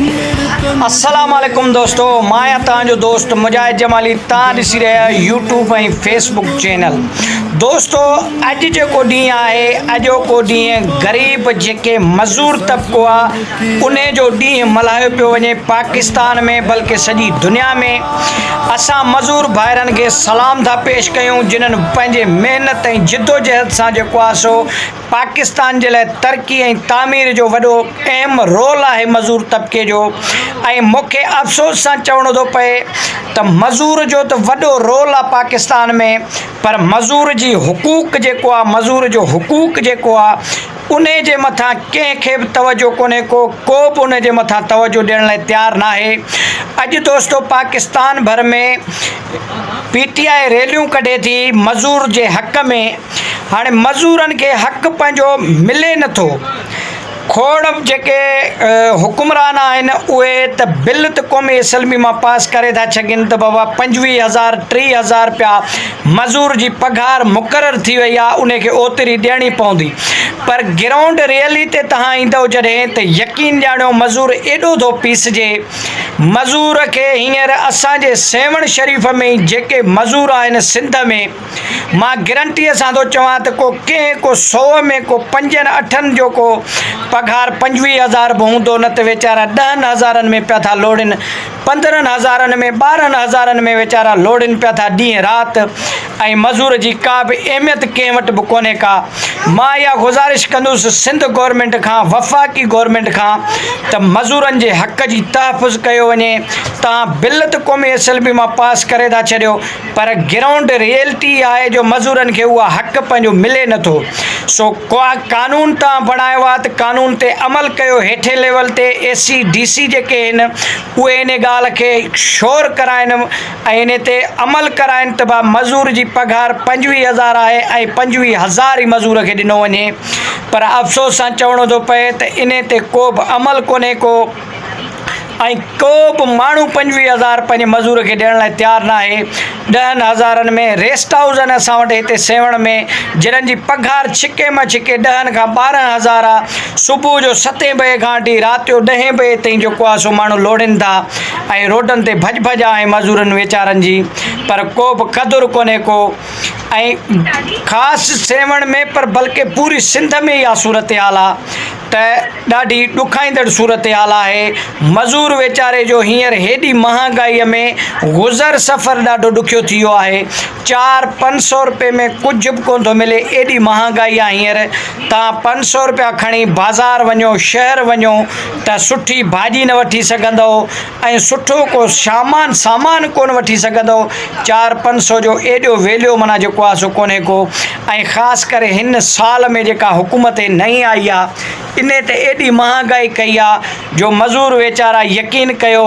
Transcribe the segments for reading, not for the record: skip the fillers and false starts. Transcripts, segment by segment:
السلام عليڪم دوستو مان آهيان توهان جو دوست مجاهد جمالي توهان ڏسي رهيا آهيو يوٽيوب ۽ فيسبڪ چينل دوستو اڄ جيڪو ڏينهن آهي اڄوڪو ڏينهن غريب جيڪي مزور طبقو آهي انهي جو ڏينهن ملهايو پيو وڃي پاڪستان ۾ بلڪه سڄي دنيا ۾ اسان مزور ڀائرن کي سلام ٿا پيش ڪيون جنھن پنهنجي محنت ۽ جدوجهد سان جيڪو آهي سو پاڪستان جي لاء ترقي ۽ تعمير جو وڏو اهم رول آهي مزور طبقي جو ۽ مون کي افسوس سان چوڻو ٿو پئي ته مزور جو ته وڏو رول آهي پاڪستان ۾ پر مزور جي حقوق جيڪو آهي مزور جو حقوق جيڪو آهي ان جي مٿان ڪنهن کي به توجه ڪونهي ڪو ڪو به ان جي مٿان توجه ڏيڻ لاء تيار ناهي اڄ دوستو پاڪستان ڀر ۾ پي ٽي آء ريليون ڪڍي ٿي مزور جي حق ۾ هاڻي مزورن کي حق پنهنجو ملي نٿو. کوڙ جيڪي حڪمران آهن اهي ته بل ته قومي اسيمبلي مان پاس ڪري ٿا ڇڏين ته بابا 25 هزار 30 هزار رپيا مزور جي پگهار مقرر ٿي وئي آهي ان کي اوتري ڏيڻي پوندي پر گرائونڊ ريئلي تي تهان ايندؤ جڏهن ته يقين ڄاڻيو مزور ايڏو ٿو پيسجي مزور کي هينئر اسان جي سيوهڻ شريف ۾ جيڪي مزور آهن سنڌ ۾ مان گرنٽيء سان ٿو چوان ته ڪو ڪنهن ڪو سوء ۾ ڪو پنجن اٺن جو ڪو پگهار 25 هزار به هوندو نه ته ويچارا ڏهن هزارن ۾ پيا ٿا لوڙين 15 هزارن ۾ 12 هزارن ۾ ويچارا لوڙين پيا ٿا ڏينهن رات ۽ مزور جي ڪا به اهميت ڪنهن وٽ به ڪونهي ڪا مان اها گذارش ڪندس سنڌ گورنمينٽ کان وفاقي گورنمينٽ کان ته مزورن جي حق جي تحفظ ڪيو وڃي تان بل ته قومي اسيمبلي مان پاس ڪري ٿا ڇڏيو پر گرائونڊ ريئلٽي اها آهي جو مزورن کي اها حق پنهنجو ملي نه ٿو سو قانون تان بڻايو آهي ته قانون تي عمل ڪيو هيٺين ليول تي اي سي ڊي سي جيڪي آهن اهي ان ڳالهه کي شور ڪرائن ۽ ان تي عمل ڪرائن ته ڀا مزور جي پگهار 25 هزار آهي ۽ 25 هزار ئي مزور کي ڏنو وڃي پر افسوس سان چوڻو ٿو پئي ته ان تي ڪو به عمل ڪونهي ڪو ۽ ڪو به ماڻهو 25 هزار پنهنجي مزور کي ڏيڻ لاء تيار ناهي. ڏهن هزارن ۾ ريسٽ هائوس آهن اسان وٽ هتي سيوهڻ ۾ جنھن جي پگهار ڇڪي مان ڇڪي ڏهن کان 12 هزار آ. صبح جو ستين بجي کان وٺي رات جو ڏهين بجي تائين جيڪو آ سو ماڻهو لوڙين ٿا ۽ روڊن تي ڀڄ ڀڄ آهي مزورن ويچارن جي پر ڪو به قدر ڪونهي ڪو ۽ خاص سيوهڻ ۾ پر بلڪه پوري سنڌ ۾ اها صورتحال آ ته ڏاڍي ڏکائيندڙ صورتحال آهي، مزور ويچاري جو هينئر هيڏي مهانگائيء ۾ گذر سفر ڏاڍو ڏکيو ٿي ويو آهي، چار پنج سئو رپئي ۾ ڪجهه به ڪونه ٿو ملي، ايڏي مهانگائي آهي هينئر، تان پنج سئو رپيا کڻي بازار وڃو، شهر وڃو ته سٺي ڀاڄي نه وٺي سگهندؤ ۽ سٺو ڪو شامان سامان ڪونه وٺي سگهندؤ، چار پنج سئو جو ايڏو ويليو معنيٰ جيڪو آهي سو ڪونهي ڪو ۽ خاص ڪري هن سال ۾ جيڪا حڪومت نئين آئي آهي، انهي ته ايڏي مهانگائي ڪئي آ جو مزور ويچارا يقين ڪيو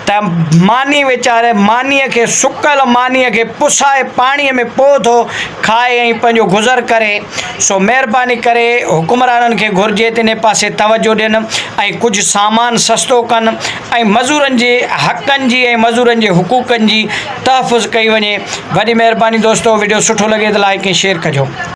ته ماني ويچاري مانيء کي سڪل مانيء کي پسائي پاڻيء ۾ پوء ٿو کائي ۽ پنهنجو گذر ڪري سو مهرباني ڪري حڪمرانن کي گهرجي ته انهي پاسي توجه ڏين ۽ ڪجهه سامان سستو ڪن ۽ مزورن جي حقن جي ۽ مزورن جي حقوقن جي تحفظ ڪئي وڃي وڏي مهرباني دوستو وڊيو سٺو لڳي ته لائيڪ ۽ شيئر ڪجو.